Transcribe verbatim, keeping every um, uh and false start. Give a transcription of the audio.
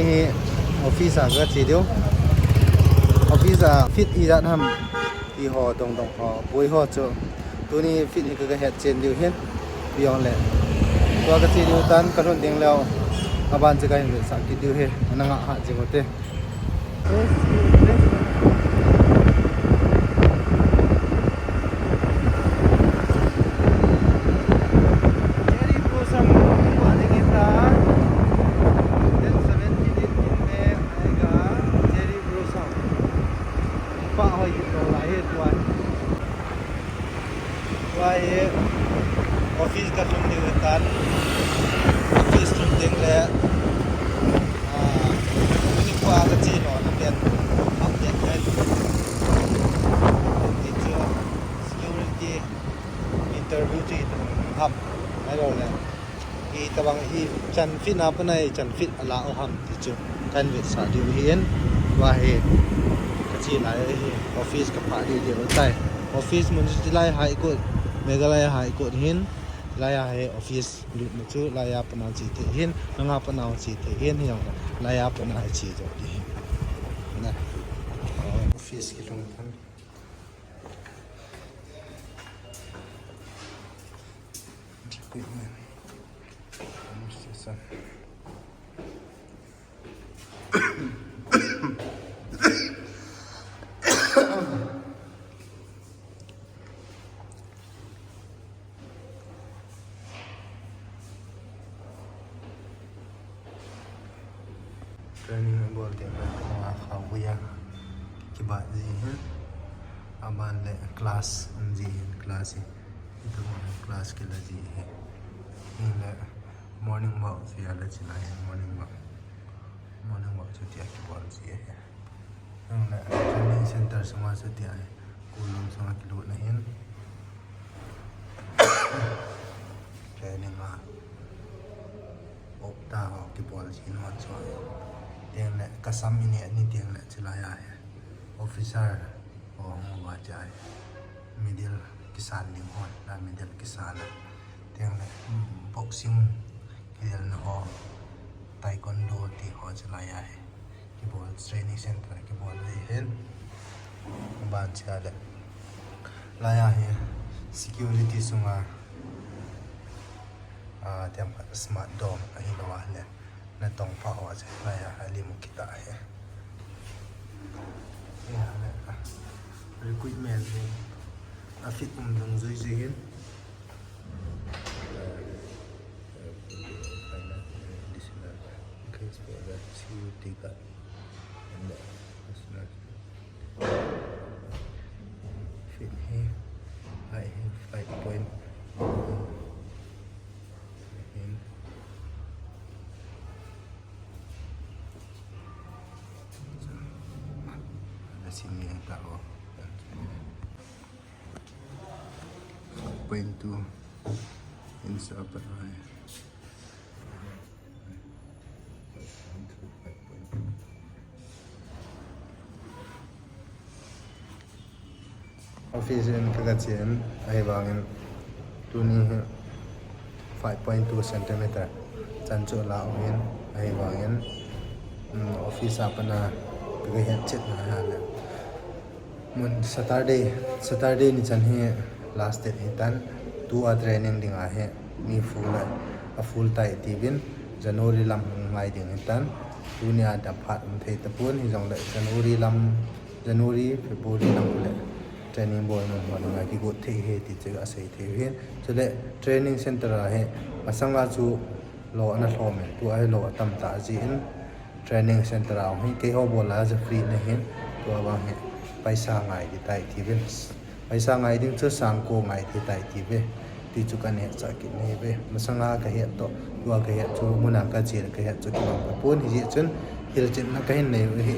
Hi office a kache diu. Office a fit ijat ham ti ho dong dong ho boi ho chu tuni fit hi kaga het chen diu hin. Piong le. Tua kache diu tan kalhun ding leu. Aban chu kahin vetsah kit diu hi. Ana ngah ha jing ute. Cherry blossom, date seventeen, eighteen May, aega, cherry blossom. Pah hoi kit lou lai hi tua. Tua hi office kalhun diu tan. Office lhun ding le, ah, uniform kache lona pen, half pen pen. Ti chu security interview chu ipi ham, ahilou le itabang ichan fit na pat a ichan fit ala u ham ti chu kahin vetsah diu ahin. Tua hi kache lai ahi, office kaphah diu diu tai. Office mun chu chulai High Court, Meghalaya High Court hin, chulai a hi office lutna chu laiya pat a che thei hin, langa pat a che thei hin, hijongle laiya pat a che jo ding ahi. Na. Office kilhung tan. Equipment. Administration. Training abol teng le, ah, khaovui a kibah ji ahin. Aban le class um ji ahin, class hi. Ita mo class kila ji ahi. Hinle morning walk chu ila chilai ahin, morning walk. Morning walk chu tia kibol ji ahi. Hinle training center sunga chu tia hi. Cool room sunga kilutna ahin. Training a. Opta ho kibol jin ho chu. Tengle kasam ineh ni tengle chulai a hi. Officer ho hung uva chu ahi. Medal kisan ding ho, la medal kisan a. Tengle, mm, boxing kidelna ho, taekwondo ti ho chulai a hi. Kibol, training center kibol ahi hin. Ban chule. Laiya hi security sunga, ah, tiam khat smart dome ahilou a le. Natong pha ho chu laiya hi lim u kit ahi. Ya le. Recruitment hi afit um dungjuijui hin. Additional case for the security guard and the personnel. Fit hi, height hi five point. Hin. Ada sini yang tak oh. Point two inch upper high. Office in kaga chen, ahivangin tuni hi five point two centimeter chan chu la u hin, ahivangin, um, office a pat a kaga het chet na ha le. Mun Saturday, Saturday ni chan hi last date hitan, tua training ding ahi, mi full a, a full tai tiuvin, January lam hung ngai ding hitan, tunia dap phat um thei tapon, hijongle January lam, January, February lam le training bol nom ho ding a kigot thei ahi ti chu asei thei u hin. Chule training center a hi, masanga chu lo ana lhom in, tua hi lo atam ta jin, training center a hung hi, keiho bol a chu free na hin, tua vang hi paisa ngai ding tai tiuvin. Paisa ngai ding chu sang ko ngai ding tai tiuve. Ti chu kahin hetsah kit nahi uve. Masanga kahet toh, tua kahet chu, muna kache le kahet chu kibang tapon, hijeh chun hilchetna kahin nei u ahi.